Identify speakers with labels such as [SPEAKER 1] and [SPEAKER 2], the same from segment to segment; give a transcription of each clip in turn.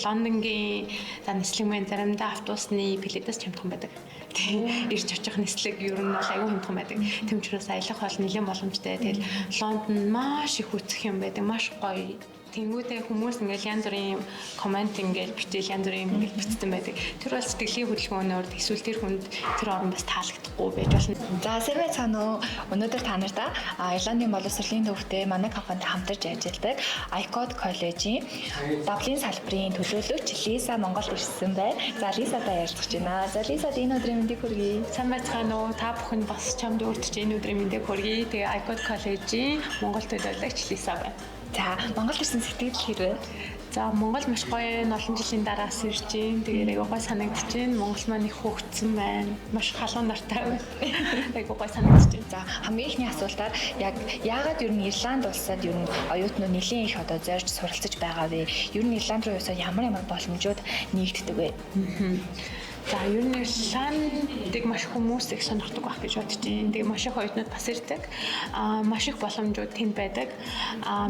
[SPEAKER 1] Лондонгийн за нислэг маань заримдаа автобусны билетээс ч хямдхан байдаг. Тийм, ирж очих нислэг ер нь бол айгүй хямдхан байдаг. Тийм учраас аялах бол нэлээд боломжтой. Тэгэл Лондон маш их үзэх юм байдаг. Маш гоё. Тэнгүүдээ хүмүүс ингээл янз бүрийн comment ингээл бичээл, янз бүрийн юм ингээл бичсэн байдаг. Тэр бол сэтгэлийн хөдөлгөөнөөр, эсвэл тэр хүнд тэр орн бас таалагдахгүй байж болно.
[SPEAKER 2] За, сайн байцгаана уу? Өнөөдөр та нарт Ирландын боловсролын төвтэй манай компанитай хамтарч ажилладаг iCode коллежийн Даблин салбарын төлөөлөгч Лиза Монголд ирсэн байна. За, Лизатай ярилцах байна. За, Лизад энэ өдрийн мэндийг хүргэе.
[SPEAKER 1] Сайн байцгаана уу? Та бүхэн бас чамд өөрт чинь энэ өдрийн мэндийг хүргэе. Тэгээ iCode коллежийн Монгол төлөөлөгч Лиза байна.
[SPEAKER 2] За, Монголд ирсэн сэтгэл хэр вэ?
[SPEAKER 1] За, Монгол маш гоё байна. Олон жилийн дараас ирж байна. Тэгээд айгүй гоё санагдаж байна. Монгол маань их хөгжсөн байна. Маш халуун нартай байна. Айгүй гоё санагдаж байна.
[SPEAKER 2] За, хамгийн эхний асуултаар яг яагаад ер нь Ирланд улсад ер нь оюутнууд нэлээд их одоо зорж суралцаж байгаа вэ? Ер нь Ирланд руу явсаар ямар ямар боломжууд нэгддэг вэ?
[SPEAKER 1] За, ер нь Ирландыг маш хүмүүс их сонирхдаг байх гэж бодож байна. Тэгээ маш их оюутнууд бас ирдэг. Маш их боломжууд тэнд байдаг.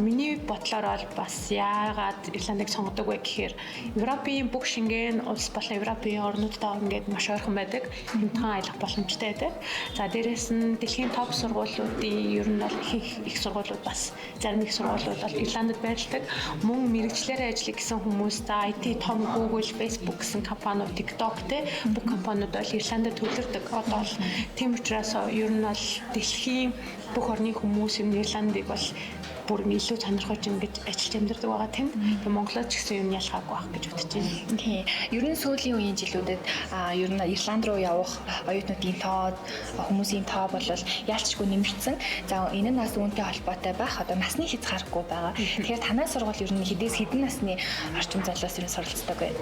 [SPEAKER 1] Миний бодлоор бол бас яагаад Ирландыг сонгодог вэ гэхээр Европын бүх Шенген улс болон Европын орнуудтай ингээд маш ойрхон байдаг. Хямдхан аялах боломжтой байдаг. За, дээрэс нь дэлхийн топ сургуулиудын ер нь бол их их сургуулиуд, бас зарим их сургуулиуд бол Ирландд байрладаг. Мөн мэргэжлээрээ ажиллах гэсэн хүмүүс, за, IT том Google, Facebook гэсэн компаниуд, TikTok те, бүх компаниуд бол Ирландд төвлөрдөг. Одоо бол тийм учраас ер нь бол дэлхийн бүх орны хүмүүс ер нь Ирландыг бол бүр илүү сонирхож ингэж ажиллаж амьдардаг байгаа тэнд. Тэгээ Монголоо ч гэсэн юм ялгаагүй байх гэж бодож байна.
[SPEAKER 2] Тийм. Ер нь сүүлийн үеийн жилүүдэд ер нь Ирланд руу явах оюутнуудын тоо, хүмүүсийн тоо бол яалтчгүй нэмэгдсэн. За, энэ нь бас үүнтэй холбоотой байх. Одоо насны хязгааргүй байгаа. Тэгэхээр танай сургууль ер нь хэдээс хэдэн насны орчим залуус ер нь суралцдаг вэ?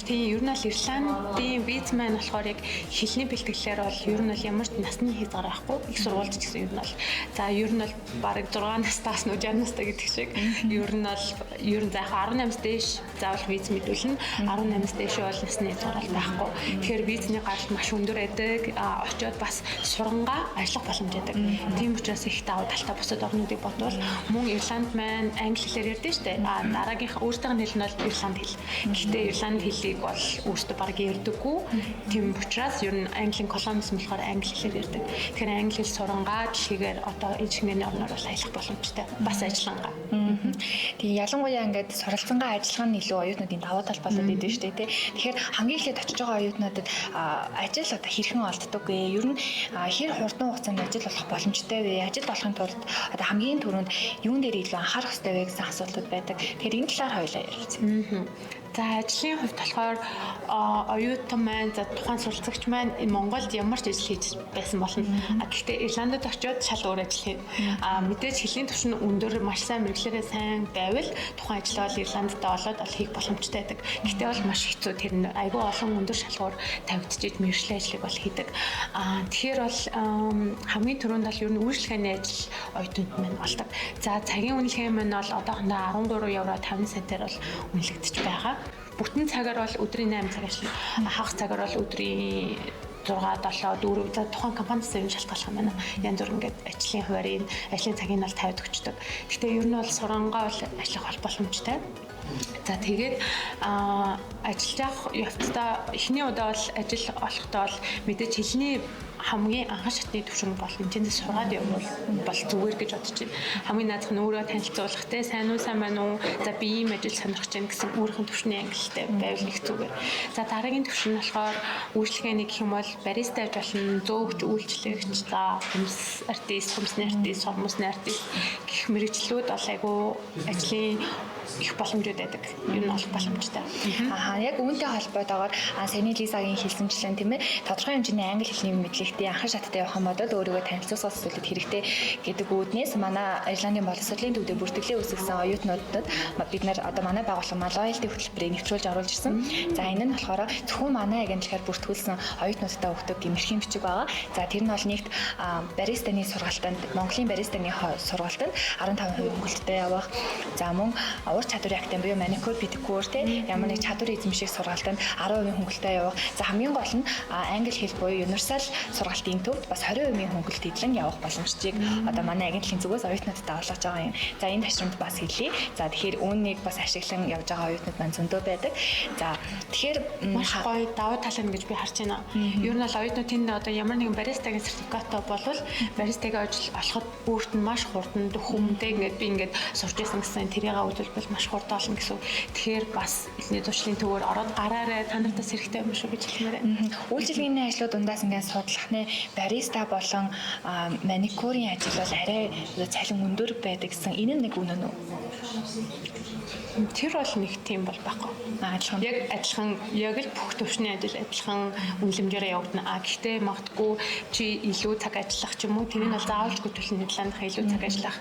[SPEAKER 1] Тийм, ер нь бол Ирландын виз маань болохоор яг хэлний бэлтгэлээр бол ер нь бол ямар ч насны хязгаар байхгүй. Их сургуульд ч гэсэн ер нь бол, за, ер нь бол бараг 6 настаас нь 60 настай гэдэг шиг, ер нь бол ер нь за яг 18-аас дээш заавал виз мэдүүлнэ. 18-аас дээш бол насны хязгаар бол байхгүй. Тэгэхээр визний гаралт маш өндөр байдаг. Очоод бас сурангаа ажиллах боломж байдаг. Тийм учраас их давуу талтай бусад орнуудыг бодвол. Мөн Ирланд маань англи хэлээр ярьдаг шүү дээ. Дараагийнх өөртөөх нь хэл нь бол Ирланд хэл. Гэхдээ Ирланд хэлийг бол өөртөө бараг ярьдаггүй. Тийм учраас ер нь Английн колониас болохоор англи хэлээр ярьдаг. Тэгэхээр англи хэл сурангаа дэлхийгээр одоо энэ Шенгений орноор бол аялах боломжтой. Бас ажиллангаа.
[SPEAKER 2] Тийм, ялангуяа ингээд суралцсангаа ажиллах нь илүү оюутнуудын давуу тал болоод идэв шүү дээ, тий. Тэгэхээр хамгийн эхлээд очиж байгаа оюутнуудад ажил одоо хэрхэн олддог вэ? Ер нь хэр хурдан хугацаанд ажил олох боломжтой вэ? Ажил олохын тулд одоо хамгийн түрүүнд юун дээр илүү анхаарах хэрэгтэй вэ гэсэн асуултууд байдаг. Тэгэхээр энэ талаар хоёулаа ярилцъя.
[SPEAKER 1] За, ажлын хувьд болохоор оюутан маань, за, тухайн суралцагч маань Монголд ямар ч ажил хийж байсан болно. Гэхдээ Ирландд очиод шал өөр ажил хийнэ. Мэдээж хэлний түвшин өндөр, маш сайн, мэргэжлээрээ сайн байвал тухайн ажлаа бол Ирландд олоод ол хийх боломжтой байдаг. Гэхдээ бол маш хэцүү, тэр нь айгүй олон өндөр шалгуур тавигдчихэж мэргэжлийн ажлыг бол хийдэг. Тэгэхээр бол хамгийн түрүүнд бол ер нь үйлчилгээний ажил оюутанд маань олдог. За, цагийн үнэлгээ маань бол одоохондоо 13 евро 50 центээр бол үнэлэгдэж байгаа. Бүтэн цагаар бол өдрийн 8 цаг ажиллана. Хагас цагаар бол өдрийн 6, 7, 4, за, тухайн компаниас ер нь шалтгааллах юм байна. Янз бүр ингээд ажлын хуваарийг, ажлын цагийг нь бол тавиад өгчдөг. Гэхдээ ер нь бол сурангаа бол ажиллах бол боломжтой. За, тэгээд ажиллаж явах явцдаа эхний удаа бол ажил олохдоо бол мэдээж хэлний хамгийн анхан шатны түвшин бол хэмжээндээ сургаад явбал бол зүгээр гэж бодож байна. Хамгийн наазах нь өөрөө танилцуулах те, сайн уу, сайн байна уу? За, би ийм ажил сонирхож байна гэсэн өөрийнх нь түвшний ангилалтай байвал их зүгээр. За, дараагийн түвшин нь болохоор үйлчилгээний гэх юм бол бариста байж болно, зөөгч, үйлчлэгч, за, хүмс артист, хүмсний артист, сормосны артист гэх мэргэжлүүд бол айгүй ажлын их боломжууд байдаг. Ер нь олох боломжтой.
[SPEAKER 2] Аа, яг үүнтэй холбоотойгоор саяны Лизагийн хэлсэнчлэн, тийм ээ, тодорхой хэмжээний англи хэлний мэдлэгтэй, анхан шаттай явах юм бол өөрийгөө танилцуулах зүйлүүд хэрэгтэй гэдэг үүднээс манай Ирландын боловсролын төвдөө бүртгэлээ үүсгэсэн оюутнуудад бид нар одоо манай байгууллага маань loyalty хөтөлбөрийг нэвтрүүлж оруулж ирсэн. За, энэ нь болохоор зөвхөн манай агентлагаар бүртгүүлсэн оюутнуудад өгдөг гэмэрхийн бичиг байгаа. За, тэр нь бол нэгт баристаны сургалтанд, Монголын баристаны сургалтанд 15% хөнгөлөлттэй явах. За, мөн Ур чадварын академи буюу маникюр, педикюр те ямар нэг чадвар эзэмших сургалтанд 10% хөнгөлөлтөй явах. За, хамгийн гол нь англи хэл буюу универсал сургалтын төвд бас 20% хөнгөлөлт эдлэн явах боломжийг одоо манай агентлагийн зүгээс оюутнуудад олгож байгаа юм. За, энэ ташрамд бас хэлье. За, тэгэхээр үүнийг бас ашиглан явж байгаа оюутнууд маань зөндөө байдаг. За, тэгэхээр
[SPEAKER 1] маш гоё давуу тал нь гэж би харж байна. Ер нь бол оюутнууд тэнд одоо ямар нэгэн баристагийн сертификаттай болвол баристагийн ажил олоход өөрт нь маш хурдан дөхөмтэй, ингээд би ингээд сурч исэн гэсэн тэрийг үзүүлбэл маш хурдан олно гэсэн. Тэгэхээр бас элдний туршлын төвөөр ороод гараарай, та нарт бас хэрэгтэй юм шүү гэж хэлмээр байна.
[SPEAKER 2] Үйлчилгээний ажлууд дундаас ингээд судлах нэ, бариста болон маникюрын ажил бол арай цалин өндөр байдаг гэсэн, энэ нь нэг үнэн үү?
[SPEAKER 1] Тэр бол нэг тийм бол байхгүй.
[SPEAKER 2] Адилхан.
[SPEAKER 1] Яг адилхан, яг л бүх төвшний ажил адилхан үнэлэмжээрээ явагдана. А гэхдээ магадгүй чи илүү цаг ажиллах ч юм уу, тэр нь бол заавалжгүй төлнө, Ирландынхаа илүү цаг ажиллах.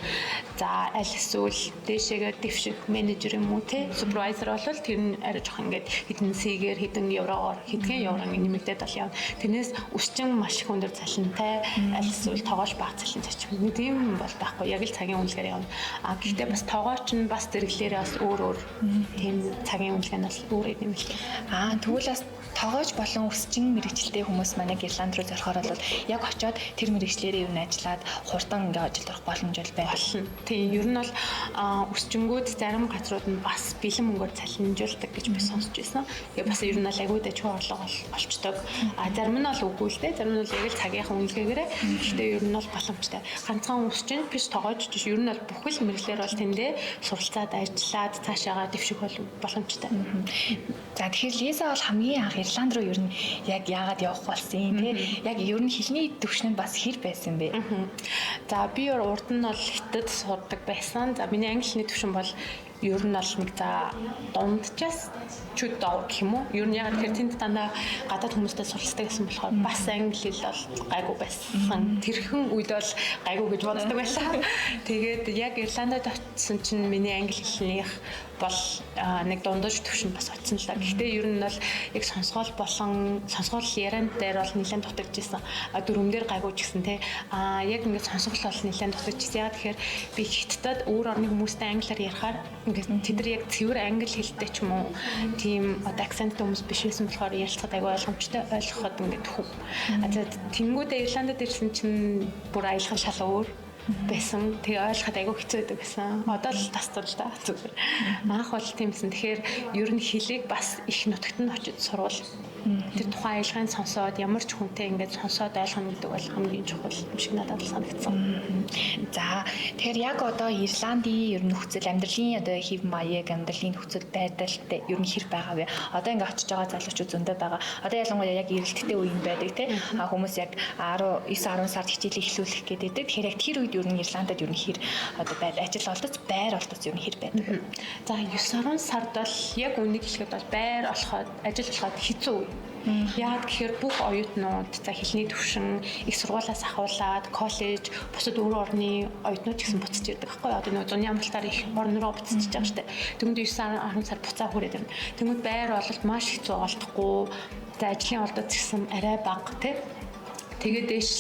[SPEAKER 1] За, аль эсвэл дээшээгээ дэвших менежер юм уу те, супервайзер бол тэр нь арай жоохон ингээд хэдэн C-гээр, хэдэн еврогоор, хэдхэн евро ингээд нэмэгдээд бол явна. Тэрнээс өсчин маш их өндөр цалинтай, аль эсвэл тогоош бага цалин ч юм. Нэг тийм бол байхгүй. Яг л цагийн үнэлгээгээр явна. А гэхдээ бас тогооч нь бас зэрэглээрээ бас өөр өөр тийм цагийн үнэлгээ нь бас өөр нэмэлт.
[SPEAKER 2] Аа, тэгвэл бас тогооч болон өсчин мэргэжилтэй хүмүүс манай Ирланд руу зорихоор бол яг очиод тэр мэргэжлээрээ юу н ажиллаад хурдан ингээ ажилд орох боломж бол
[SPEAKER 1] болно. Тийм, ер нь бол өсчингүүд зарим газрууд нь бас бэлэн мөнгөөр цалинжуулдаг гэж би сонсч байсан. Тэгээ бас ер нь бол айгүй дажгүй орлого олчдог. А зарим нь бол үгүй л дээ. Зарим нь бол яг л цагийнхаа үнэлгээгээрээ. Гэхдээ ер нь бол боломжтой. Ганцхан өсчин биш, тогооч биш. Ер нь бол бүхэл мэргэжлээр бол тэндээ суралцаад ажиллаад цаашаагаа дэвших боломжтой.
[SPEAKER 2] За, тэгэхээр Лиза бол хамгийн анх Ирланд руу ер нь яг яагаад явах болсон юм те? Яг ер нь хэлний түвшин нь бас хэр байсан бэ?
[SPEAKER 1] За, би урд нь бол хятад сурдаг байсан. За, миний англи хэлний түвшин бол ер нь бол нэг за дунджаас чүд доо гэх юм уу. Ер нь яг тэгэхээр тэнд дандаа гадаад хүмүүстэй суралцдаг гэсэн болохоор бас англи хэл бол гайгүй байсан. Тэрхэн үед бол гайгүй гэж боддог байлаа. Тэгээд яг Ирландд очисон чинь миний англи хэлнийх бол нэг дундаж төвшин бас очсон л да. Гэхдээ ер нь бол яг сонсгол болон сонсгол яриан дээр бол нэлээд дутагдчихсан. А дүрм дээр гайгүй ч гэсэн те. А яг ингээд сонсгол бол нэлээд дутагдчихсан. Яг тэгэхээр би хятадд өөр орны хүмүүстэй англиар ярихаар ингээд тэд нар яг цэвэр англи хэлтэй ч юм уу, тийм одоо акценттай хүмүүс биш байсан болохоор ярилцахад айгүй ойлгомжтой, ойлгоход ингээд хөв. А тэнгүүдээ Ирландд ирсэн чинь бүр аялах шал өөр байсан. Тэгээ ойлгоход айгүй хэцүү байдаг байсан. Одоо л тасцсан л да зүгээр. Анх бол тиймсэн. Тэгэхээр ер нь хэлийг бас их нутагт нь очиж сурвал, тэр тухайн аялгыг сонсоод, ямар ч хүнтэй ингээд сонсоод ойлгоно гэдэг бол хамгийн чухал юм шиг надад санагдсан.
[SPEAKER 2] За, тэгэхээр яг одоо Ирландын ер нь нөхцөл, амьдралын одоо хэв маяг, амьдралын нөхцөл байдалтай ер нь хэр байгаа вэ? Одоо ингээд очиж байгаа залуучууд зөндөө байгаа. Одоо ялангуяа яг эрэлттэй үе юм байдаг те. А хүмүүс яг 10 9 10 сард хичээлээ эхлүүлэх гэдэг. Тэгэхээр яг тэр үед ер нь Ирландд ер нь хэр одоо байд, ажил олдоц, байр олдоц ер нь хэр байдаг вэ?
[SPEAKER 1] За, 9 10 сард бол яг үнийг хэлэхэд бол байр олоход, ажил олоход хэцүү үе. Яагаад гэхээр бүх оюутнууд, за, хэлний төвшин, их сургуулиас ахуулаад коллеж, бусад өөр орны оюутнууд ч гэсэн буцаж ирдэг байхгүй юу? Одоо нөгөө зуны амралтаар их орн руу буцаж байгаа шүү дээ. Тэнгүүд 9 10 сар буцаа хүрээд ирнэ. Тэнгүүд байр ололт маш хэцүү, олдохгүй. За, ажлын олдоц гэсэн арай бага тий. Тэгээд дээш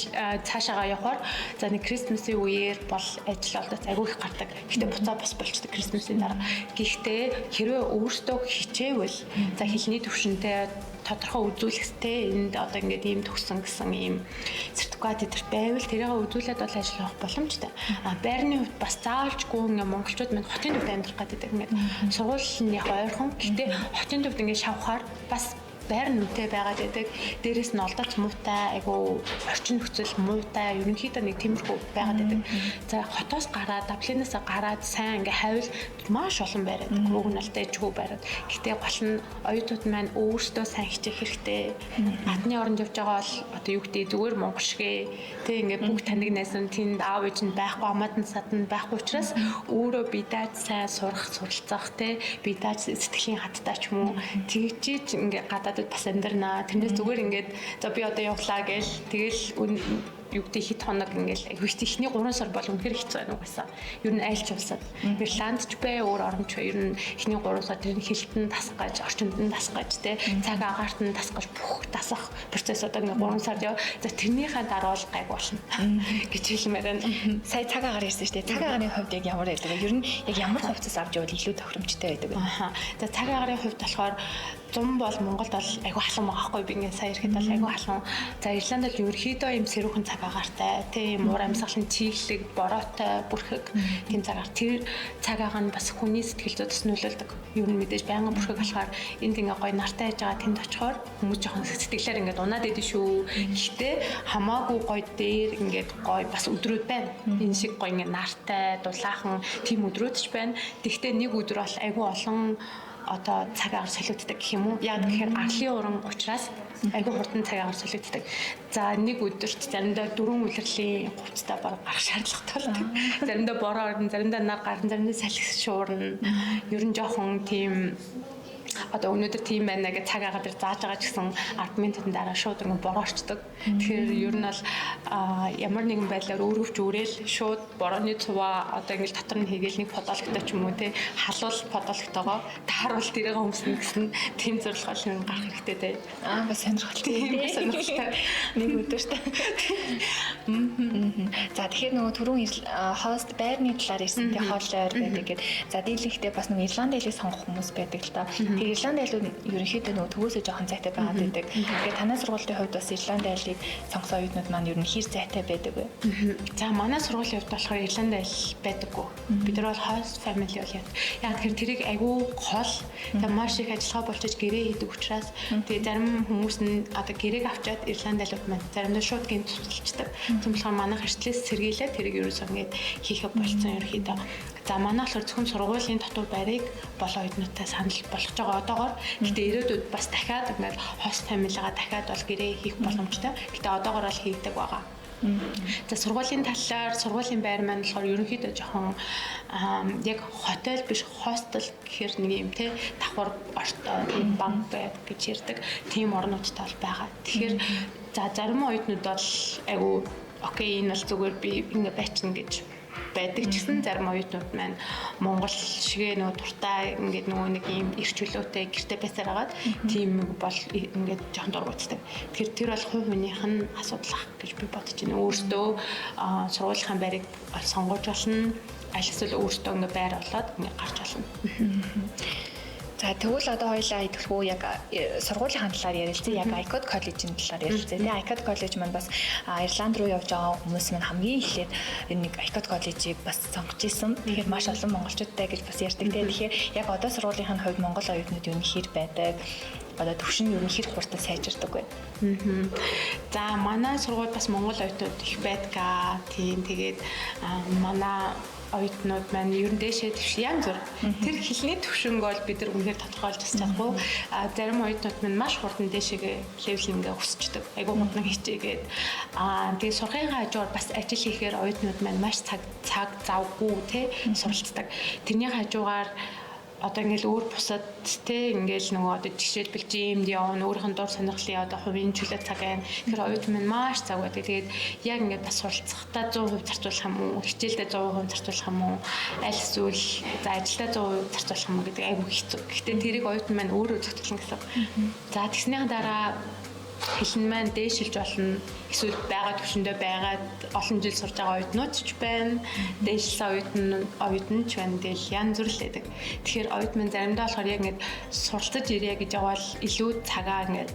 [SPEAKER 1] цаашаагаа явахаар, за, нэг Christmas-ийн үеэр бол ажил олдоц айгүй их гардаг. Гэхдээ буцаа бас болчдөг Christmas-ийн дараа. Гэхдээ хэрвээ өөртөө хичээвэл, за, хэлний төвшөнтэй тодорхой үзүүлэхтэй, энд одоо ингээд ийм төгсөн гэсэн ийм сертификат эдэр байвал тэрийг үзүүлээд бол ажил авах боломжтой. А байрны хувьд бас заавалжгүй, ингээд монголчууд мань хотын төвд амьдрах гэдэг, ингээд сургууль нь яг ойрхон. Гэхдээ хотын төвд ингээд шавхаар бас байр нүтэй байгаад байдаг. Дээрээс нь олдоц муутай, айгу орчин нөхцөл муутай, ерөнхийдөө нэг тиймэрхүү байгаад байдаг. За, хотоос гараад, Даблинаас гараад сайн ингээ хайвал маш олон байр байдаг. Уг нь бол дайжгүй байраад. Гэтэ гол нь оюутнууд маань өөрсдөө сайн хичээх хэрэгтэй. Гадны оронд явж байгаа бол одоо юу гэдэг, зүгээр монгол шигээ тэг ингээ бүх таниг найсан тэнд аав ээж нь байхгүй, амаад нь садна байхгүй учраас өөрөө би дааж сайн сурах, суралцах те, би дааж сэтгэлийн хаттай ч юм уу, тэгжиж ингээ гадаадд бас амьдрнаа. Тэрнээс зүгээр ингээд за би одоо явлаа гээл тэгэл юу гэдэг хэд хоног ингээл айгүй ихний 3 сар бол үнэхээр хэцүү байна угаасаа. Ер нь айлч улсад Ирланд ч бай, өөр орн ч бай. Ер нь эхний 3 сар тэр хэлтэн тасгаж, орчинд нь тасгаж, те цаг агаарт нь тасгаж бүх тасах процесс одоо ингээ 3 сар яв. За тэрнийхээ дараа бол гайг болно гэж хэлмээр байна.
[SPEAKER 2] Сая цаг агаар ярьсан шүү дээ. Цаг агаарын хувьд яг ямар байдаг вэ? Ер нь яг ямар хувцас авч явбал илүү тохиромжтой байдаг вэ?
[SPEAKER 1] Аа. За цаг агаарын хувьд болохоор зум бол Монголд бол айгүй халуун байгаа байхгүй, би ингээ сая ирэхэд бол айгүй халуун. За Ирланд бол ерөөхдөө юм сэрүүхэн цаг агаартай, тийм уур амьсгалын чиглэг, бороотой, бүрхэг тийм цаг агаар. Тэр цаг агаар нь бас хүний сэтгэл зүйд бас нөлөөлдөг. Ер нь мэдээж байнга бүрхэг болохоор энд ингээ гоё нартай яж байгаа, тэнд очихоор хүмүүс жоохон сэтгэлээр ингээ унаад идэв шүү. Гэхдээ хамаагүй гоё дээр ингээд гоё бас өдрүүд байна. Энэ шиг гоё ингээ нартай, дулаахан тийм өдрүүд ч байна. Тэгвэл нэг өдөр бол айгүй олон одоо цаг агаар солигддог гэх юм уу? Яг тэгэхээр арлын уран учраас айгүй хурдан цаг агаар солигддог. За нэг өдөрт заримдаа 4 улирлын хувцастай баг гарах шаардлагатай болдог. Заримдаа бороо орно, заримдаа нар гарна, заримдаа салхи шуурна. Ер нь жоохон тийм одоо өнөөдөр тийм байна гэж цаг агаар дээр зааж байгаа ч гэсэн 10 минутын дараа шууд ингэ бороо орчдөг. Тэгэхээр ер нь бол ямар нэгэн байдлаар өөрөвч үрээл шууд борооны цуваа одоо ингэ дотор нь хийгээл нэг подологтой ч юм уу те халуул подологтойгоо тааруул тэрийг өмснө гэсэн тийм зорилгоор юм гарах хэрэгтэй те.
[SPEAKER 2] Аа бас сонирхолтой. Тийм
[SPEAKER 1] сонирхолтой.
[SPEAKER 2] Нэг өдөрт. За тэгэхээр нөгөө түрүүн хост байрны талаар ярьсан те, хоол ойр байдаг гэд. За дийлэнхдээ бас нөгөө Ирланд хэлийг сонгох хүмүүс байдаг л та. Тэгэхээр Ирланд айлууд ерөнхийдөө нөгөө төгөөсөө жоохон зайтай байгаад байдаг. Тэгэхээр танай сургуулийн хувьд бас Ирланд айлыг сонгосон оюутнууд маань ер нь хэр зайтай байдаг вэ?
[SPEAKER 1] За манай сургуулийн хувьд болохоор Ирланд айл байдаггүй. Бид нар бол host family бол яа. Яг тэгэхээр тэрийг айгүй хол тэгээ маш их ажиллагаа болчиж гэрээ хийдэг учраас тэгээ зарим хүмүүс нь одоо гэрээг авчаад Ирланд айлууд маань заримдаа шууд гинт тусалчдаг. Тийм болохоор манайх эртлээс сэргийлээ тэрийг ерөөсөө ингээд хийхэ болцсон ерөөхдөө. За манай болохоор зөвхөн сургуулийн дотор байрыг болоо оюутнуудтай санал болгож байгаа одоогоор. Гэтэ ирээдүйд бас дахиад ингээд host family-гаа дахиад бол гэрээ хийх боломжтой. Гэтэ одоогоор бол хийгдэг байгаа. За сургуулийн талаар сургуулийн байр маань болохоор ерөнхийдөө жоохон яг хотел биш хостел гэхээр нэг юм те давхар ортой тийм банк гэж ярьдаг тийм орнуудтай бол байгаа. Тэгэхээр за зарим оюутнууд бол айгу окей энэ бол зүгээр би ингэ байчна гэж байдаг ч гэсэн зарим оюутнууд маань Монгол шигээ нөгөө дуртай ингээд нөгөө нэг ийм эрч чөлөөтэй гэрте байсаар хагаад тийм бол ингээд жоохон дургуутдаг. Тэгэхээр тэр бол хувь хүнийх нь асуудал ах гэж би бодож байна. Өөртөө сургуулийн байрыг сонгож болно. Аль эсвэл өөртөө ингээд байр олоод ингээд гарч болно.
[SPEAKER 2] За тэгвэл одоо хоёлаа идэвхүү яг сургуулийн талаар ярилцъя. Яг ICOD коллежийн талаар ярилцъя. Тэгээ ICOD коллеж маань бас Ирланд руу явж байгаа хүмүүс маань хамгийн эхлээд энэ нэг ICOD коллежийг бас сонгож исэн. Тэгэхээр маш олон монголчуудтай гэж бас ярьдаг. Тэгэхээр яг одоо сургуулийн хувьд монгол оюутнууд юу хэр байдаг? Одоо төвшин юу хэр хурдан сайжирдаг вэ?
[SPEAKER 1] За манай сургууль бас монгол оюутнууд их байдгаа. Тийм тэгээд манай оюутнууд маань ер нь дээшээ твш янз бүр. Тэр хэлний төвшинг бол бид нар үнэхээр тодорхойлж бас чадахгүй. А зарим оюутнууд маань маш хурдан дээшээгээ левел ингээ өсчдөг. Айгуу хурдан хичээгээд. А тэгээ сургын хажуугаар бас ажил хийхээр оюутнууд маань маш цаг завгүй те суралцдаг. Тэрний хажуугаар одоо ингээл өөр бусад те ингээл нөгөө одоо жишээлбэл жимд явна, өөрийнх нь дур сонирхлын одоо хувийн чөлөө цаг байна. Тэгэхээр оюутан маань маш цаг байдаг. Тэгээд яг ингээд бас суралцахдаа 100% зарцуулах юм уу, хичээлдээ 100% зарцуулах юм уу, аль эсвэл за ажилдаа 100% зарцуулах юм уу гэдэг айгүй хэцүү. Гэхдээ тэрийг оюутан маань өөрөө зохицуулна гэсэн. За тэгснийхаа дараа хэлэн маань дээшилж болно. Эсвэл байгаа төвшөндөө байгаад олон жил сурж байгаа оюутнууд ч байна. Дээшилсэн оюутан ч байна. Тэгэл янз бүр л байдаг. Тэгэхээр оюутан маань заримдаа болохоор яг ингээд суралцаж ирье гэж явбал илүү цагаа ингээд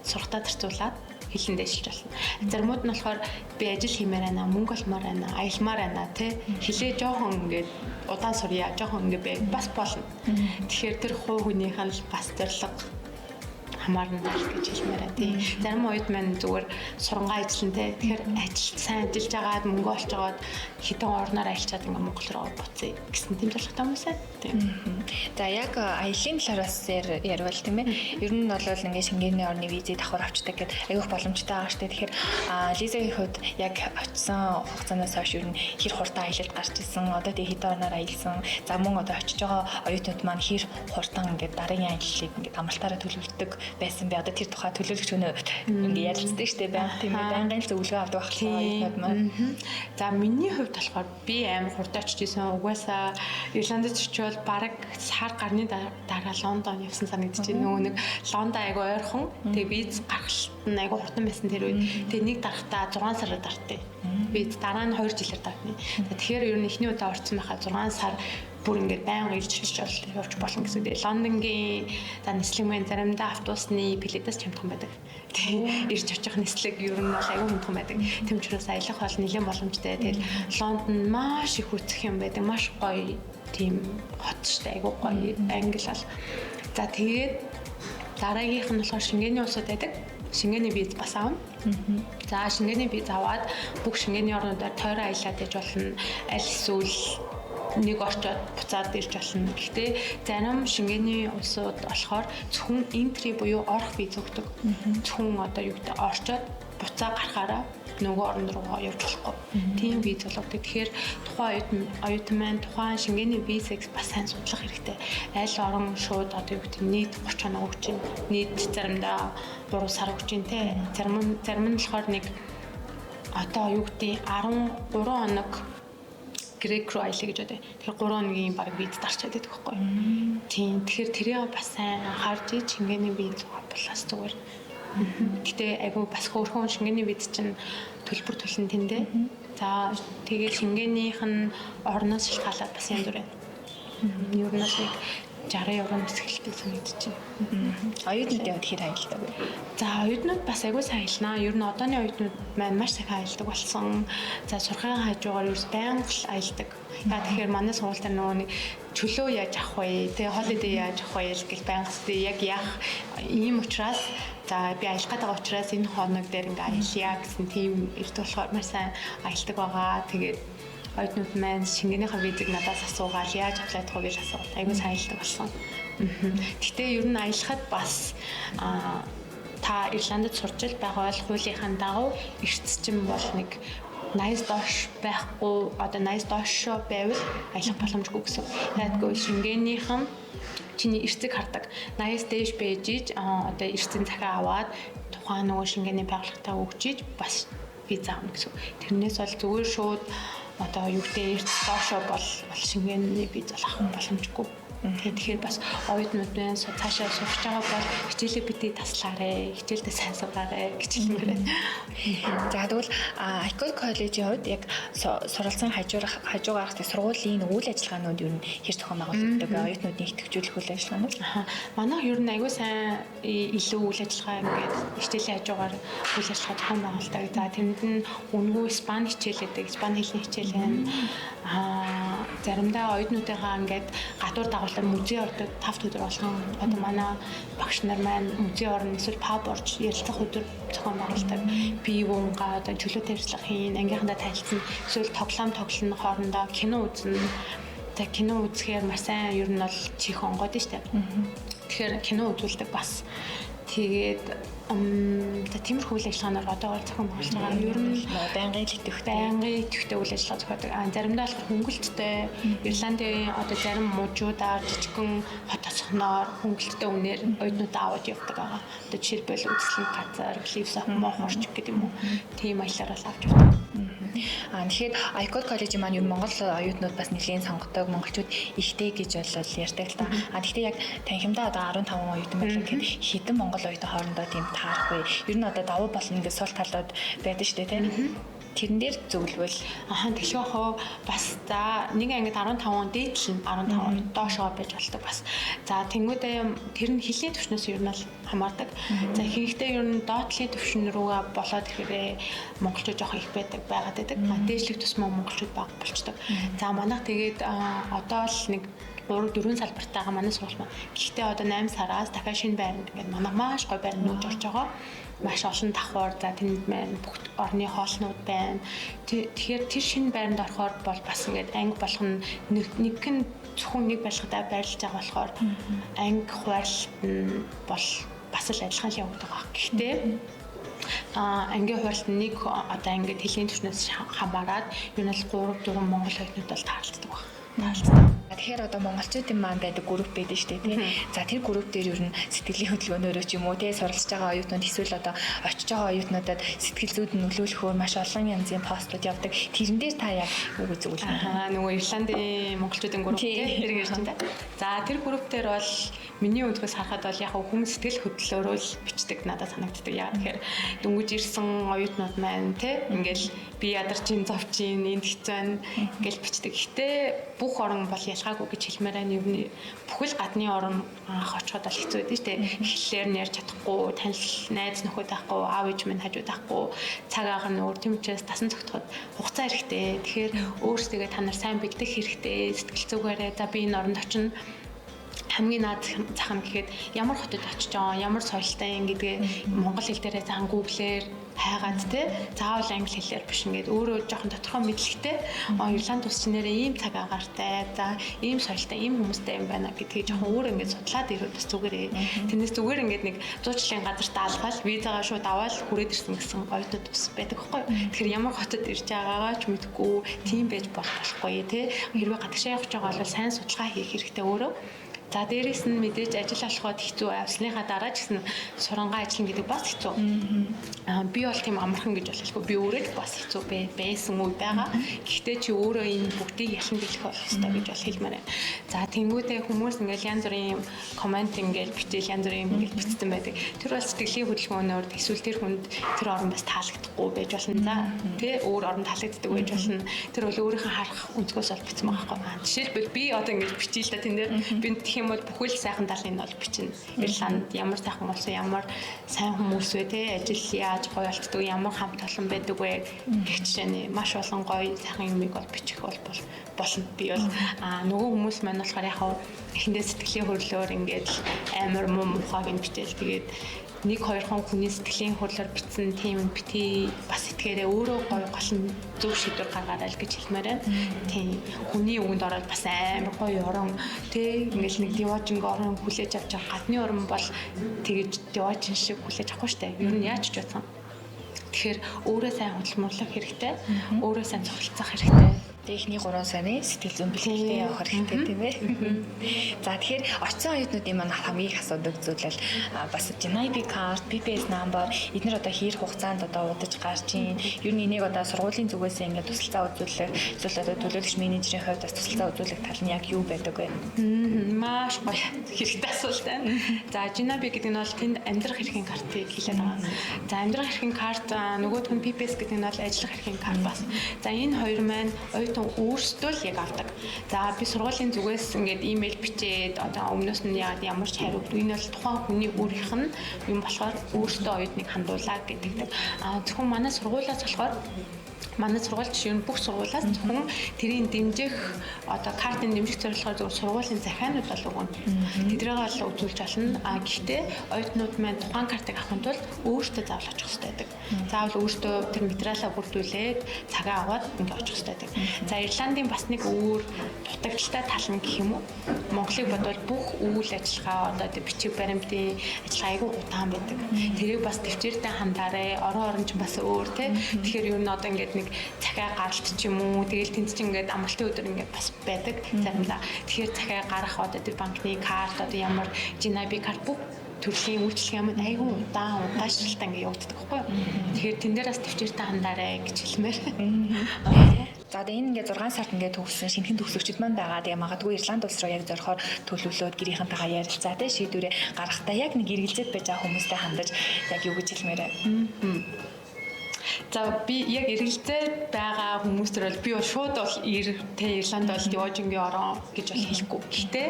[SPEAKER 1] сурахтаа зарцуулаад хэлэн дээшилж болно. Заримуд нь болохоор би ажил хиймээр байна, мөнгө олмоор байна, аялмаар байна тий. Хилээ жоохон ингээд удаан сурья, жоохон ингээд бай бас болно. Тэгэхээр тэр хувь хүнийх нь бас зорилго хамаарна гэж хэлмээр байна тий. Зарим оюут маань зүгээр сурангаа ажиллана тий. Тэгэхээр ажил сайн ажиллаж агаад мөнгө олж агаад хэдэн орноор аялчаад ингээ Монгол руу буцъя гэсэн тийм зорилготой хүмүүс байна. Тийм.
[SPEAKER 2] За яг аяллаа талаар бас ярил тийм ээ. Ер нь бол ингээ Шенгений орны визийг давхар авчдаг гэд айгүйх боломжтой байгаа штэ. Тэгэхээр Лизагийн хувьд яг очисон хугацаанаас хойш ер нь хэр хурдан аялалд гарч исэн, одоо тэг хэдэн орноор аялсан. За мөн одоо очиж байгаа оюутнууд маань хэр хурдан ингээ дараагийн аяллыг ингээ амралтаараа төлөвлөдөг байсан бэ? Одоо тэр тухай төлөөлөгч өнөө ингээ ярилцдаг штэ байнга, тийм ээ, байнгын л зөвлөгөө авдаг болохоор оюутнууд маань.
[SPEAKER 1] За, миний хувьд болохоор би амар хурдан очиж исэн. Угаасаа Ирландд очивол бараг сар гарны дараа Лондон явсан санагдчих. Нөгөө нэг Лондон айгу ойрхон. Тэгээ виз гаргалт нь айгу хурдан байсан тэр үед. Тэгээ нэг дарахтаа 6 сараар дартыг. Виз дараа нь 2 жилээр дартны. Тэгэхээр ер нь эхний удаа орсон байхаа 6 сар бүр ингээд байнга ирж очиж явж болно гэсэн үг. Лондонгийн за нислэг мэн заримдаа автобусны билетээс хямдхан байдаг. Тэгээ ирж очих нислэг ер нь бол аюу хямдхан байдаг. Тэм учраас аялах бол нэлээд боломжтой. Тэгэл Лондон маш их үзэх юм байдаг. Маш гоё тийм хот штэ, айгуу гоё англи бол. За, тэгээд дараагийнх нь болохоор Шенгений улсууд байдаг. Шенгений виз бас авна. За, Шенгений виз аваад бүх Шенгений орнуудаар тойрон аялаад яж болно. Аль эсвэл нэг орчоод буцаад ирж болно. Гэхдээ зарим Шенгений улсууд болохоор зөвхөн entry буюу орох виз өгдөг. Зөвхөн одоо юу гэдэг, орчоод буцаа гарахаараа нөгөө орн руугаа явж болохгүй. Тийм виз болгодог. Тэгэхээр тухайн оюутан маань тухайн Шенгений визийг бас сайн судлах хэрэгтэй. Аль орон шууд одоо юу гэдэг, нийт 30 хоног өгч чинь, нийт заримдаа 3 сар өгч чинь те. Зарим нь болохоор нэг одоо юу гэдэг, 13 хоног Грек руу аялаа гэж бодъё. Тэгэхээр 3 хоногийн баг виз дарчаад байдаг байхгүй. Тийм. Тэгэхээр тэрийг бас сайн анхаарч Шенгений виз болоос зүгээр. Гэтэ айгу бас хөөрхөн Шенгений виз чинь төлбөр төлөн тэндээ. За, тэгээд Шенгенийх нь орноос шалтгаалаад бас янз бүр байна. Ер нь бол нэг 60 евро нисгэлтэй санагдчихэв.
[SPEAKER 2] Оюутнууд яваад хэр аялдаг вэ?
[SPEAKER 1] За, оюутнууд бас айгүй сайн аялнаа. Ер нь одооны оюутнууд маань маш сайн аялдаг болсон. За, сургуулийн хажуугаар ерөөс байнга л аялдаг. Яа, тэгэхээр манай сургуультай нөгөө нэг чөлөө яаж авах вэ? Тэгээ holiday яаж авах вэ гэж байнга яг яах ийм учраас, за, би аялах гээд байгаа учраас энэ хоног дээр ингээ аялья гэсэн тийм эрт болохоор маш сайн аялдаг байгаа. Тэгээд оюутнууд маань Шенгенийхээ визийг надаас асуугаал, яаж apply дах вэ гэж асуугаад айгүй сайн аялдаг болсон. Гэтэ ер нь аялахад бас та Ирландд сурч л байгаа бол хуулийнхаа дагуу эртэс чинь бол нэг 80 доош байхгүй, одоо 80 доошоо байвал аялах боломжгүй гэсэн. Яагтгүй Шенгенийхэн чиний эрсэг хардаг. 80-аас дээш байж иж одоо эрсийн захиа аваад тухайн нөгөө Шенгений байгууллагатай өгч иж бас виз авна гэсэн. Тэрнээс бол зүгээр шууд одоо юу гэдэг, эрс доошоо бол Шенгений виз авах боломжгүй. Тэгэхээр бас оюутнууд байна, цаашаа сурч байгаа бол хичээлээ битгий таслаарэ, хичээлдээ сайн сургаарай гэж хэлмээр байна.
[SPEAKER 2] За, тэгвэл ICOL коллежийн хувьд яг суралцсан хажуугаар сургуулийн үйл ажиллагаанууд ер нь хэр зохион байгуулагддаг вэ? Оюутнуудын идэвхжүүлэх үйл ажиллагаанууд?
[SPEAKER 1] Манайх ер нь аягүй сайн илүү үйл ажиллагаа ингээд хичээлийн хажуугаар үйл ажиллагаа зохион байгуулдаг. За, тэрэнд нь үнэгүй испани хичээл гэдэг, испани хэлний хичээл байна. Заримдаа оюутнуудыгаа ингээд гадуур дагуулаад музей ордог 5 өдөр болгон одоо манай багш нар маань музей орно, эсвэл pub орж ярилцах өдөр зохион байгуулдаг. Бие уунгаа одоо чөлөөтэй ярилцлага хийн, ангийнхандаа танилцсан, эсвэл тоглоом тоглоно, хоорондоо кино үзнэ. За, кино үзэхээр маш сайн ер нь бол чих онгоод нь штэ. Тэгэхээр кино үзүүлдэг бас. Тэгээд за, тиймэрхүү үйл ажиллагаанаар одоогоор зохион байгуулж байгаа.
[SPEAKER 2] Ер нь байнгын л идэвхтэй.
[SPEAKER 1] Байнгын идэвхтэй үйл ажиллагаа зохиодог. А заримдаа болохоор хөнгөлөлттэй, Ирландын одоо зарим мужуудаар жижигхэн хот тосгоноор хөнгөлөлттэй үнээр оюутнуудаа аваад явдаг байгаа. Одоо жишээлбэл үзэсгэлэнт газар, Cliffs of Moher гэдэг юм уу. Тийм аяллаар бол авч явдаг.
[SPEAKER 2] А тэгэхээр ICOL коллежийн маань ер нь Монгол оюутнууд бас нэлийн сонгодог, монголчууд ихтэй гэж бол ярьдаг л та. А гэхдээ яг танхимдаа одоо 15 оюутан байлаа гэхэд хэдэн монгол оюутан хоорондоо тийм таарах вэ? Ер нь одоо давуу болно гэж сул талууд байдаг шүү дээ, тийм. Тэрэн дээр зөвлөвөл.
[SPEAKER 1] Ахан, тэгэхээр хоо бас за нэг ангид 15, дээдл нь 15, доошоо байж болдог бас. За, тэнгүүдээ тэр нь хэлний түвшнээс ер нь бол хамаардаг. За, ихэнхдээ ер нь доотлын түвшин рүүгээ болоод ирэхээрээ монголчууд жоох их байдаг байгаад байдаг. Дээшлэх тусмаа монголчууд бага болчдөг. За, манайх тэгээд одоо л нэг 3 4 салбартайгаа манай сургууль маань. Гэхдээ одоо 8 сараас дахиад шинэ байранд ингээд манай маш гоё байр нүүж орж байгаа. Маш олон давхар, за, тэнд маань бүх орны хоолнууд байна. Тэгэхээр тэр шинэ байранд орохоор бол бас ингээд анги болгоно нэг нь зөвхөн нэг барилгадаа байрлаж байгаа болохоор анги хуваарлалт нь бол бас л адилхан л явагдах баг. Гэхдээ ангийн хуваарлалт нэг одоо ингээд хэлний түвшнээс хамаарат ер нь л 3 4 монгол оюутнууд бол тааралддаг баг. Тааралддаг.
[SPEAKER 2] Тэгэхээр одоо монголчуудын маань байдаг групп байдаг шүү дээ, тий. За, тэр групп дээр ер нь сэтгэлийн хөдөлгөөнөөрөө ч юм уу, тий, суралцж байгаа оюутнууд эсвэл одоо очиж байгаа оюутнуудад сэтгэл зүйд нөлөөлөхөөр маш олон янзын постууд явдаг. Тэрэн дээр та яг юу гэж зөвлөх вэ?
[SPEAKER 1] Аа, нөгөө Ирландын монголчуудын групп, тий, тэр гэж байна. За, тэр групп дээр бол миний өнцгөөс харахад бол яг хүмүүс сэтгэл хөдлөлөөрөө л бичдэг надад санагддаг. Яг тэгэхээр дөнгөж ирсэн оюутнууд маань, тий, ингээл би ядарч ин зовч ин энд хэцүү байна ингээл бичдэг. Гэтэ бүх орон бол ялгаагүй гэж хэлмээр байна. Ер нь бүхэл гадны орон анх очиход бол хэцүү байдаг шүү дээ. Хэллээр нь ярьж чадахгүй, танил найз нөхөд байхгүй, аав ээж минь хажууд байхгүй, цаг агаар нь өөр, тийм учраас тасан цогтоход хугацаа хэрэгтэй. Тэгэхээр өөрсдөө та нар сайн бэлдэх хэрэгтэй. Сэтгэл зүгээрээ за би энэ оронд очино, хамгийн наад зах нь гэхэд ямар хотод очиж байгаа, ямар соёлтой юм гэдгээ монгол хэл дээрээ заан гуглээр хайгаад, те, заавал англи хэлээр биш, ингээд өөрөө жоохон тодорхой мэдлэгтэй Ирланд улс чинь нэрээ ийм цаг агаартай, за ийм соёлтой, ийм хүмүүстэй юм байна гэдгийг жоохон өөр ингээд судлаад ирвэл бас зүгээрээ. Тэрнээс зүгээр ингээд нэг зуучлалын газар даалгаал визагаа шууд аваад хүрээд ирсэн гэсэн оюутнууд бас байдаг байхгүй. Тэгэхээр ямар хотод ирж байгаагаа ч мэдэхгүй тийм байж болохгүй, те. Хэрвээ гадагшаа явах гэж байгаа бол сайн судалгаа хийх хэрэгтэй өөрөө. За, дээрэс нь мэдээж ажил олоход хэцүү, авсныхаа дараа ч гэсэн сурангаа ажиллана гэдэг бас хэцүү. Аа, би бол тийм амархан гэж болохгүй. Би өөрөө л бас хэцүү байсан үе байгаа. Гэхдээ чи өөрөө энэ бүгдийг ялан дийлэх болох ёстой гэж бол хэлмээр байна. За, тэнгуүдээ хүмүүс ингээл янз бүрийн юм comment ингээл бичээл, янз бүрийн юм ингээл бичсэн байдаг. Тэр бол сэтгэлийн хөдөлгөөнөөр эсвэл тэр хүнд тэр орн бас таалагдахгүй байж болно. За, тэ, өөр орн таалагддаг байж болно. Тэр бол өөрийнхөө харах өнцгөөс бол бичсэн байгаа байхгүй. Жишээлбэл, би одоо ингэж бичээл та тэн дээр би гэх юм бол бүхэл сайхан талыг нь бол бичнэ. Ирланд ямар сайхан болсон, ямар сайн хүмүүс вэ, те, ажил яаж гоё олддог, ямар хамт олон байдаг вэ гэх жишээний маш олон гоё сайхан юмыг бол бичих бол болно. Би бол нөгөө хүмүүс маань болохоор яг эхэндээ сэтгэлийн хөдлөөр ингээд амар муу мухаг нь бичээл, тэгээд нэг хоёрхон хүний сэтгэлийн хурлаар бичсэн тийм бити бас итгээрээ, өөрөө гоё гол нь зөв шийдвэр гаргаарай л гэж хэлмээр байна. Тийм, хүний үгэнд ороод бас амар гоё орон, тий, ингээл нэг диваажинг орон хүлээж авч байгаа, гадны орон бол тэгэж диваажин шиг хүлээж авахгүй штэ. Ер нь яаж ч бодсон. Тэгэхээр өөрөө сайн хөдөлмөрлөх хэрэгтэй, өөрөө сайн цогцолцох хэрэгтэй.
[SPEAKER 2] Тэгээ эхний 3 сарын сэтгэл зүйн бэлтгэлтэй явах хэрэгтэй, тийм ээ. За, тэгэхээр очсон оюутнуудын маань хамгийн их асуудаг зүйл бол бас GNIB card, PPS number эднэр одоо хэр хугацаанд одоо удаж гарч ийн. Ер нь энийг одоо сургуулийн зүгээс ингээд тусалцаа үзүүлэх, эсвэл одоо төлөөлөгч менежерийн хувьд бас тусалцаа үзүүлэх тал нь яг юу байдаг вэ?
[SPEAKER 1] Маш гоё хэрэгтэй асуулт байна. За, GNIB гэдэг нь бол тэнд амьдрах эрхийн картыг хэлээд байгаа. За, амьдрах эрхийн карт, нөгөөх нь PPS гэдэг нь бол ажиллах эрхийн карт бас. За, энэ хоёр маань оюутан өөрсдөө л яг авдаг. За, би сургуулийн зүгээс ингээд имэйл бичээд одоо өмнөөс нь яагаад ямар ч хариу өгдөг. Энэ бол тухайн хүний өөрийнх нь юм болохоор өөрсдөө оюутныг хандуулаа гэдэг. А зөвхөн манай сургуулиас болохоор, манай сургууль жишээ нь бүх сургуулиас зөвхөн тэрийг дэмжих одоо картын дэмжих зорилгоор зөвхөн сургуулийн захианууд бол өгнө. Тэдрийг л үзүүлж болно. А гэхдээ оюутнууд маань тухайн картыг авахын тулд өөрсдөө заавал очих хэрэгтэй байдаг. Заавал өөртөө тэр материалаа бүрдүүлээд цагаа аваад ингээ очих хэрэгтэй байдаг. За, Ирландын бас нэг өөр дутагдалтай тал нь гэх юм уу? Монголыг бодвол бүх үйл ажиллагаа, одоо тэр бичиг баримтын ажиллагаа айгүй удаан байдаг. Тэрийг бас төвчээртэй хандаарэ. Орон орон ч бас өөр, те. Тэгэхээр ер нь одоо ингээд нэг захиа гаралт ч юм уу, тэгэл тэнд чинь ингээд амралтын өдөр ингээд бас байдаг заримдаа. Тэгэхээр захиа гарах, одоо тэр банкны карт, одоо ямар GNIB карт, бүх төрлийн үйлчлэг юм айгүй удаан удаашралтай ингээд явагддаг байхгүй юу. Тэгэхээр тэн дээр бас төвчээртэй хандаарэ гэж хэлмээр.
[SPEAKER 2] За, одоо энэ ингээд 6 сард ингээд төгссөн шинэхэн төгсөгчд маань байгаа. Тэгээ магадгүй Ирланд улс руу яг зорихоор төлөвлөөд гэрийнхэнтэйгээ ярилцаа, тэ, шийдвэрээ гаргахтаа яг нэг эргэлзээд байж байгаа хүмүүстэй хандаж яг юу гэж хэлмээр вэ?
[SPEAKER 1] За, би яг эргэлзээд байгаа хүмүүс төр бол би бол шууд бол ир тэ, Ирланд бол диваажингийн орон гэж бол хэлэхгүй. Гэхдээ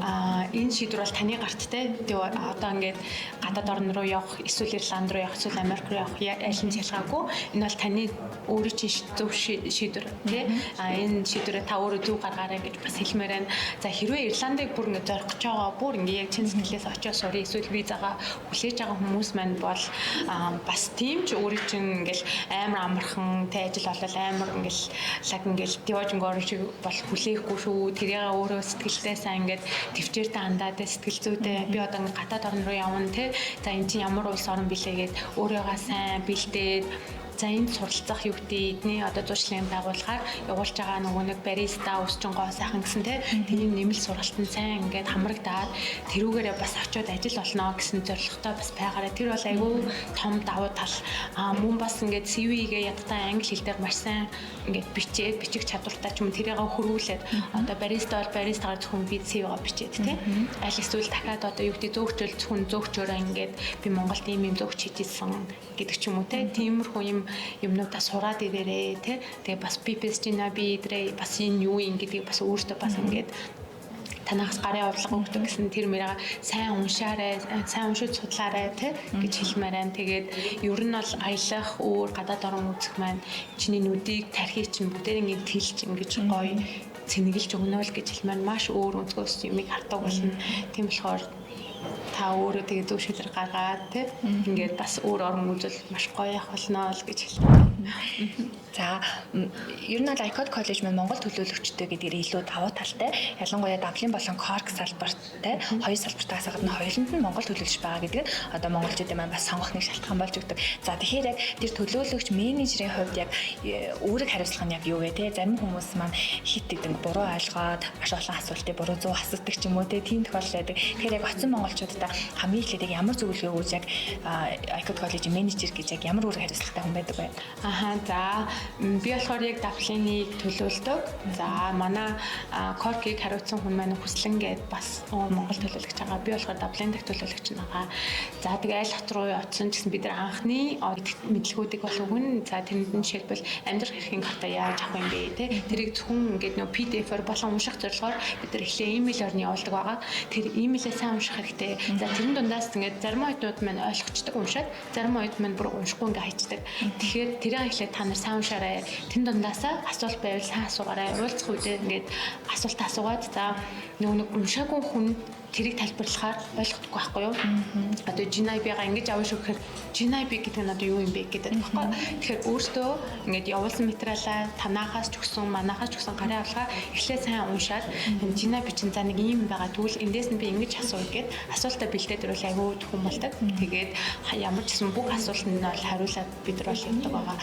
[SPEAKER 1] энэ шийдвэр бол таны гарт, те. Тэгээ одоо ингээд гадаад орн руу явах, эсвэл Ирланд руу явах, эсвэл Америк руу явах аль нь ялгаагүй. Энэ бол таны өөрийн чинь зөв шийдвэр, тий. А энэ шийдвэрээ та өөрөө зөв гаргаарай гэж бас хэлмээр байна. За, хэрвээ Ирландыг бүр ингээд зорих гэж байгаа, бүр ингээд яг чин сэтгэлээс очиод сурыг, эсвэл визагаа хүлээж байгаа хүмүүс маань бол бас тийм ч өөрийн чинь ингээл амар амархан тэ, ажил болол амар ингээл лаг ингээл диваажинг орон шиг бол хүлээхгүй шүү. Тэрийг өөрөө сэтгэлдээ сайн ингээд төвчээртэй хандаад, сэтгэл зүйдээ би одоо ингээд гадаад орн руу явна, те. За, эн чинь ямар улс орн билээ гэд өөрийгөө сайн бэлдээд. За, энд суралцах, юу гэдэг, эдний одоо зуршлын байгууллагаар явуулж байгаа нөгөө нэг бариста, өсчин гоо сайхан гэсэн тийм нэмэлт сургалтанд сайн ингээд хамрагдаад тэрүүгээрээ бас очиод ажил олно гэсэн зорилготой бас байгаарай. Тэр бол айгүй том давуу тал. Мөн бас ингээд CV-гээ ядтаа англи хэл дээр маш сайн ингээд бичээд, бичих чадвартай ч юм, тэрийг хөрвүүлээд одоо бариста бол баристагаар зөвхөн би CV-гаа бичээд тий. Аль эсвэл дахиад одоо юу гэдэг, зөөгчөл зөвхөн зөөгчөөрөө ингээд би Монголд ийм ийм зөөгч хийжсэн гэдэг ч юм уу тий. Тиймэрхүү юм юмнуудаа сураад ирээрээ тий. Тэгээ бас PPSG би идрээ бас энэ юу юм гэдгийг бас өөртөө бас ингээд танаас гарын авлага өгдөг гэсэн тэр мэрээ сайн уншаарай, сайн уншиж судлаарай тий гэж хэлмээр байна. Тэгээд ер нь бол аялах, өөр гадаад орон үзэх маань чиний нүдийг, тархийг чинь бүгдээр ингэж тэлж, ингэж гоё цэнгэлж өгнө л гэж хэлмээр, маш өөр өнцгөөс юмыг хардаг болно. Тийм болохоор та өөрөө тэгээ зөв шийдвэр гаргаад тий ингээд бас өөр орон үзэл маш гоё явах болно л гэж хэлдэг.
[SPEAKER 2] За, ер нь бол iCode College маань Монгол төлөөлөгчтэй гэдгээр илүү давуу талтай. Ялангуяа Даблин болон Корк салбартай, хоёр салбартаас гадна хоёуланд нь Монгол төлөөлөгч байгаа гэдэг нь одоо монголчуудын маань бас сонгох нэг шалтгаан болж өгдөг. За, тэгэхээр яг тэр төлөөлөгч менежерийн хувьд яг үүрэг хариуцлага нь яг юу вэ те? Зарим хүмүүс маань хит хэдэн буруу ойлгоод маш олон асуултыг буруу зөв асуудаг ч юм уу те, тийм тохиолдол байдаг. Тэгэхээр яг очсон монголчуудаа хамгийн эхлээд яг ямар зөвлөгөө өгөөж, яг iCode College менежер гэж яг ямар үүрэг хариуцлагатай хүн байдаг вэ?
[SPEAKER 1] Аха, за, би болохоор яг Даблиныг төлөөлдөг. За, манай Коркийг хариуцсан хүн маань Хүслэн гээд бас Монгол төлөөлөгч байгаа. Би болохоор Даблин дахь төлөөлөгч байгаа. За, тэгээ аль хот руу очсон ч гэсэн бид нар анхны мэдлэгүүдийг бол өгнө. За, тэрэнд нь жишээлбэл амьдрах эрхийн карта яаж авах юм бэ те. Тэрийг зөвхөн ингээд нөө PDF-ээр болон унших зорилгоор бид нар эхлээ имэйлээр нь явуулдаг байгаа. Тэр имэйлээ сайн унших хэрэгтэй. За, тэрэн дундаас ингээд зарим оюутнууд маань ойлгочдөг уншаад, зарим оюутан маань бүр уншихгүй ингээд хайчдаг. Тэгэхээр тэрийг эхлээд та нар сайн уншаарай. Тэн дундаасаа асуулт байвал сайн асуугаарай. Уулзах үедээ ингээд асуулт асуугаад, за, нөгөө нэг уншаагүй хүн тэрийг тайлбарлахаар ойлгохгүй байхгүй юу? Одоо GNIB-га ингэж авах шүү гэхээр GNIB гэдэг нь одоо юу юм бэ гэдэг байхгүй. Тэгэхээр өөртөө ингээд явуулсан материалаа, танаахаас ч өгсөн, манахаас ч өгсөн гарын авлага эхлээ сайн уншаад, GNIB чинь за нэг ийм байгаа, тэгвэл эндээс нь би ингэж асууя гэд асуултаа бэлдээд ирвэл айгүй төхөн болдог. Тэгээд ямар ч гэсэн бүх асуултанд нь бол хариулаад бид нар бол явдаг байгаа.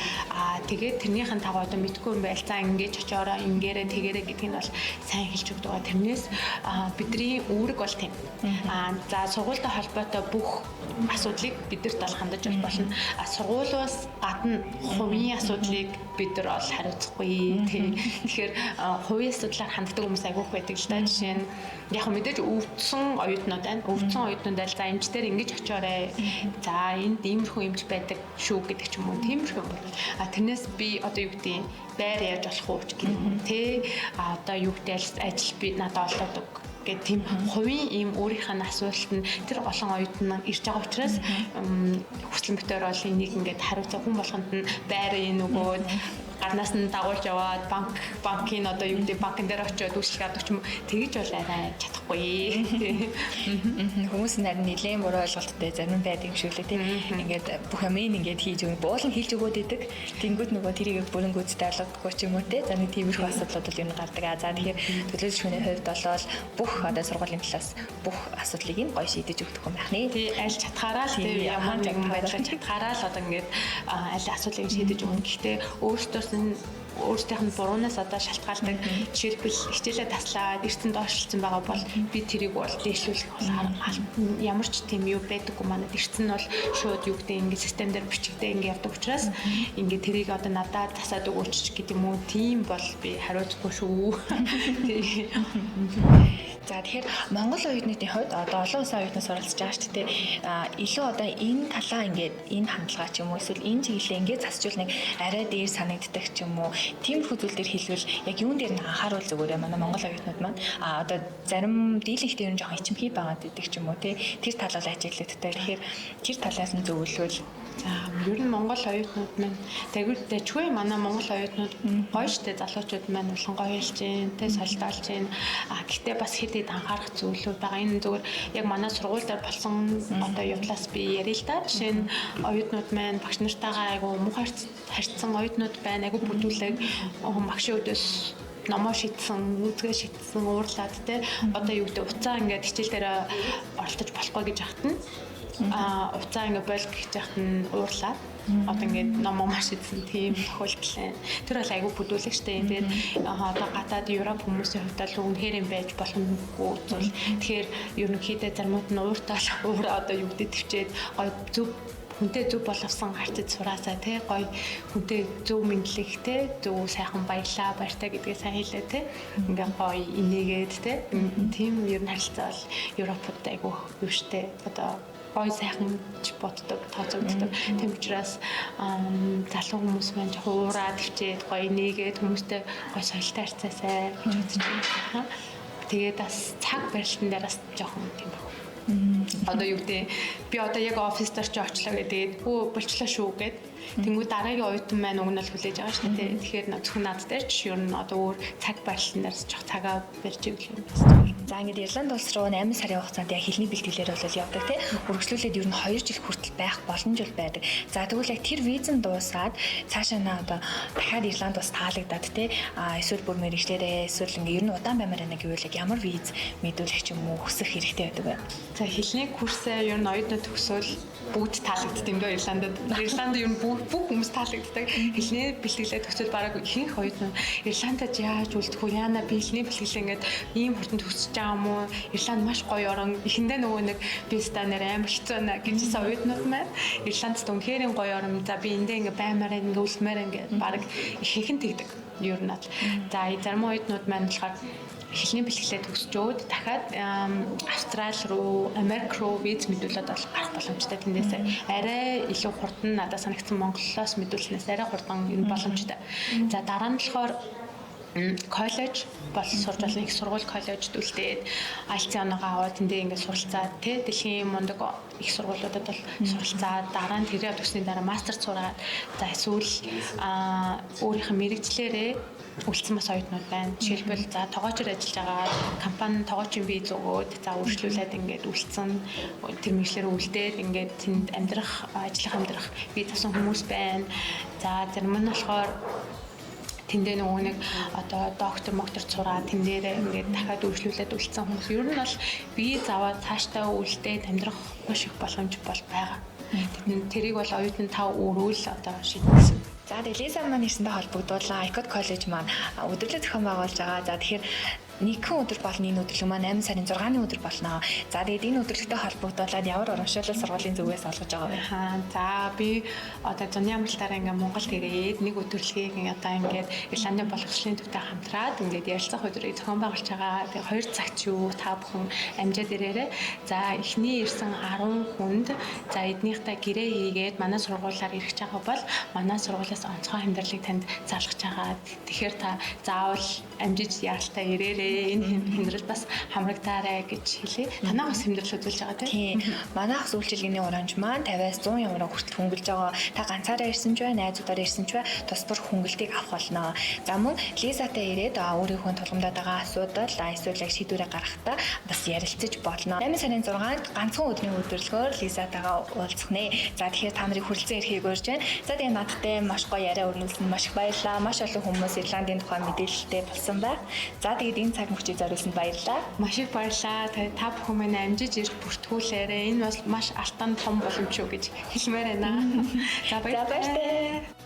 [SPEAKER 1] Тэгээд тэрнийхэн дагуу одоо мэдгүй юм байл, за, ингэж очиороо, ингээрэ, тэгэрэ гэдгийг нь бол сайн хэлж өгдөг байгаа. Тэрнээс бидний үүрэг бол тийм. За, сургуультай холбоотой бүх асуудлыг бидэрт бол хандаж болно. Сургуулиас гадна хувийн асуудлыг бид нар бол хариуцахгүй тий. Тэгэхээр хувийн асуудлаар ханддаг хүмүүс айгүйх байдаг л да. Жишээ нь яг мэдээж өвдсөн оюутнууд байна. Өвдсөн оюутнууд аль за эмч дээр ингэж очиорой. За, энд иймэрхүү эмч байдаг шүү гэдэг ч юм уу. Тиймэрхүү юм бол. Тэрнээс би одоо юу гэдэг, байр яаж болох уу ч гэх юм тий. Одоо юу гэдэг, ажил би надад олоод өг гэх тийм хувийн ийм өөрийнх нь асуулт нь тэр олон оюутан маань ирж байгаа учраас хүслэн битээр бол энийг ингээд хариуцаа, хүн болгонд нь байр энэ өгөөд, гаднаас нь дагуулж яваад, банкын одоо юу гэдэг, банкн дээр очиод үйлчлэг авдаг ч юм уу, тэгэж бол арай чадахгүй.
[SPEAKER 2] Хүмүүс нь харин нэлээд буруу ойлголттой зарим байдаг юм шиг лээ тийм. Ингээд бүх юм ингээд хийж өгнө. Буул нь хийж өгөөд идэг. Тэнгүүд нөгөө тэрийг бүрэн гүйцэд ойлгодоггүй ч юм уу те. За, нэг тиймэрхүү асуудлууд бол ер нь гардаг. За, тэгэхээр төлөөлөгч хүний хувьд болоод бүх одоо сургуулийн талаас бүх асуудлыг нь гоё шийдэж өгдөг юм байх нэ.
[SPEAKER 1] Тий, аль чадхаараа л тий, ямар нэгэн байдлаар чадхаараа л одоо ингээд аль асуудлыг шийдэж өгнө. Гэхдээ өөртөөс нь, өөрсдийнх нь буруунаас одоо шалтгаалдаг. Жишээлбэл, хичээлээ таслаад эртэн доошлсон байгаа бол би тэрийг бол дээшлүүлэх бол ямар ч тийм юу байдаггүй манад. Эртэн нь бол шууд юу гэдэг, ингээд систем дээр бичигдээ ингээд явдаг учраас ингээд тэрийг одоо надад тасаад өгөөч гэдэг юм уу, тийм бол би хариуцахгүй шүү. Тий.
[SPEAKER 2] За, тэгэхээр Монгол оюутнуудын хувьд одоо олон улсын оюутнууд суралцж байгаа шүү дээ. Илүү одоо энэ талаа ингээд энэ хандлага ч юм уу, эсвэл энэ чиглэлээ ингээд засчвал нэг арай дээр санагддаг ч юм уу. Тиймэрхүү зүйл дээр хэлбэл яг юун дээр нь анхааруул зүгээрээ манай Монгол оюутнууд маань одоо зарим дийлэнхтэй ер нь жоохон ичимхий байгаад идэг ч юм уу те. Тэр тал бол ажиглагддаг. Тэгэхээр тэр талаас нь зөвлөвөл.
[SPEAKER 1] За, ер нь Монгол оюутнууд маань дажгүй, манай Монгол оюутнууд гоё штэ, залуучууд маань улан гоё хэлж гин тэ, солилцоолж гин. Гэхдээ бас хэд хэд анхаарах зүйлүүд байгаа. Энэ зүгээр яг манай сургууль дээр болсон одоо явдлаас би ярил л да. Жишээ нь оюутнууд маань багш нартайгаа айгу муухай харьцсан оюутнууд байна. Айгу бүдүүлэг багшийн өдөөс номоо шидсэн, үзгээ шидсэн, уурлаад те, одоо юу гэдэг, уцаа ингээд хичээл дээр оролцож болохгүй гэж ахтана. Уцаа ингээ боль гэж яхад нь уурлаа. Одоо ингээд ном маш идсэн тийм тохиолдол байна. Тэр бол айгүй бүдүүлэг штэ. Тэгээд одоо гадаад Европ хүмүүсийн хувьд бол үнэхээр юм байж боломжгүй зүйл. Тэгэхээр ерөнхийдөө заримуд нь ууртаа уур одоо юу гэдэг төвчээд гой зөв хүнтэй зөв боловсон харцаж сураасаа тий гой хүнтэй зөв мэдлэг тий зөв сайхан баярлаа баяртай гэдгээ сайн хэлээ тий ингээ гой инээгээд тий тийм ер нь харилцаа бол Европод айгүй юу штэ одоо гой сайхан ч боддог, тооцогддог. Тийм учраас залуу хүмүүс маань жоохон уураа төвчээд гоё нээгээд хүмүүстэй гоё соёлтой харьцаасай гэж үзэж байна. Тэгээд бас цаг барилтан дээр бас жоохон тийм баг. Одоо юу гэдэг би одоо яг офис дээр чи очлоо гэдэг хөө болчлоо шүү гэд. Тэнгүү дараагийн оюутан маань уг нь бол хүлээж байгаа шүү дээ. Тэгэхээр зөвхөн над дээр ч ер нь одоо өөр цаг барилтан дээр жоох цагаа барьж ивэл юм бас зүгээр.
[SPEAKER 2] За ингээд Ирланд улс руу 8 сарын хугацаанд яг хэлний бэлтгэлээр бол явдаг тий. Үргэлжлүүлээд ер нь 2 жил хүртэл байх боломж бол байдаг. За тэгвэл яг тэр виз нь дуусаад цаашаа на одоо дахиад Ирланд бас таалагдаад тий. А эсвэл бүр мэрэгчлэрээ эсвэл ингээд ер нь удаан баймаар байна гэвэл яг ямар виз мэдүүлэх ч юм уу хүсэх хэрэгтэй байдаг вэ?
[SPEAKER 1] За хэлний курсээ ер нь оюутнууд төгсөөл бүгд таалагддаг юм дөө Ирландд. Ирланд ер нь бүх хүмүүс таалагддаг. Хэлний бэлтгэлээ төгсөөл бараг ихэнх оюутнууд Ирландд яаж үлдэх үү? Яана би хэлний бэлтгэлээ ингээд ийм хурдан төгсөж байгаа юм уу? Ирланд маш гоё орон. Эхэндээ нөгөө нэг би ста нэр амар хэцүү байна гэжсэн оюутнууд маань Ирландд үнэхээр гоё орон. За би эндээ ингээд баймаар ингээд үлдмээр ингээд бараг ихэнх нь тэгдэг. Ер нь бол. За зарим оюутнууд маань болохоор хэлний бэлтгэлээ төгсчөөд дахиад Австрали руу, Америк руу виз мэдүүлээд бол гарах боломжтой тэндээсээ. Арай илүү хурдан надад санагдсан Монголоос мэдүүлснээс арай хурдан энэ боломжтой. За дараа нь болохоор коллеж бол сурж болно. Их сургууль коллежид үлдээд IELTS оноогоо аваад тэндээ ингээд суралцаад тэ дэлхийн мундаг их сургуулиудад бол суралцаад дараа нь тэрээ төгссөний дараа мастер сураад за эсвэл өөрийнх нь мэрэгжлээрээ үлдсэн бас оюутнууд байна. Жишээлбэл за тогоочор ажиллаж байгаа компани тогоочийн виз өгөөд за үргэлжлүүлээд ингээд үлдсэн тэр мэргэжлээр үлдээд ингээд тэнд амьдрах, ажиллах амьдрах виз авсан хүмүүс байна. За зарим нь болохоор тэндээ нөгөө нэг одоо доктор моктор сураад тэн дээрээ ингээд дахиад үргэлжлүүлээд үлдсэн хүмүүс. Ер нь бол виз аваад цаашдаа үлдээд амьдрах маш их боломж бол байгаа. Тэрийг бол оюутан та өөрөө л одоо шийднэ гэсэн.
[SPEAKER 2] За тэгээ Лиза маань ирсэнтэй холбогдуулан Icod College маань өдөрлөг зохион байгуулж байгаа. За тэгэхээр нэгэн өдөр болно энэ өдөрлөг маань 8 сарын 6-ны өдөр болно. За тэгээд энэ өдөрлөгтэй холбогдуулаад ямар урамшуулал сургуулийн зүгээс олгож байгаа вэ?
[SPEAKER 1] За би одоо зуны амралтаараа ингээ Монголд ирээд нэг өдөрлөгийг одоо ингээд Ирландын боловсролын төвтэй хамтраад ингээд ярилцах өдрийг зохион байгуулж байгаа. Тэгээ 2 цагт юу та бүхэн амжаад ирээрэй. За эхний ирсэн 10 хүнд за эднийхтэй гэрээ хийгээд манай сургуулиар ирэх байгаа бол манай сургуулиас онцгой хямдралыг танд залгаж байгаа. Тэгэхээр та заавал амжиж яалтаа ирээрэй. Энэ хямдрал бас хамрагдаарай гэж хэлье. Танаа бас хямдрал үзүүлж байгаа
[SPEAKER 2] тийм. Манайх үйлчилгээний урамж маань 50-аас 100 евро хүртэл хөнгөлж байгаа. Та ганцаараа ирсэн ч бай, найзуудаараа ирсэн ч бай, тус бүр хөнгөлтийг авах болно. За мөн Лизатай ирээд өөрийнхөө тулгамдаад байгаа асуудал, эсвэл яг шийдвэрээ гаргахдаа бас ярилцаж болно. 8 сарын 6-нд ганцхан өдрийн өдөрлөгөөр Лизатайгаа уулзах нэ. За тэгэхээр та нарыг хүрэлцэн ирэхийг урьж байна. За тэгээ надтай маш гоё яриа өрнүүлсэн маш их баярлалаа. Маш олон хүмүүс Ирландын тухай мэдээлэлтэй болсон байх. За тэгээд энэ цаг мөчийг зориулсанд баярлалаа.
[SPEAKER 1] Маш их баярлалаа. Та бүхэн маань амжиж ирж бүртгүүлээрэй. Энэ бас маш алтан том боломж шүү гэж хэлмээр байна.
[SPEAKER 2] За баяртай.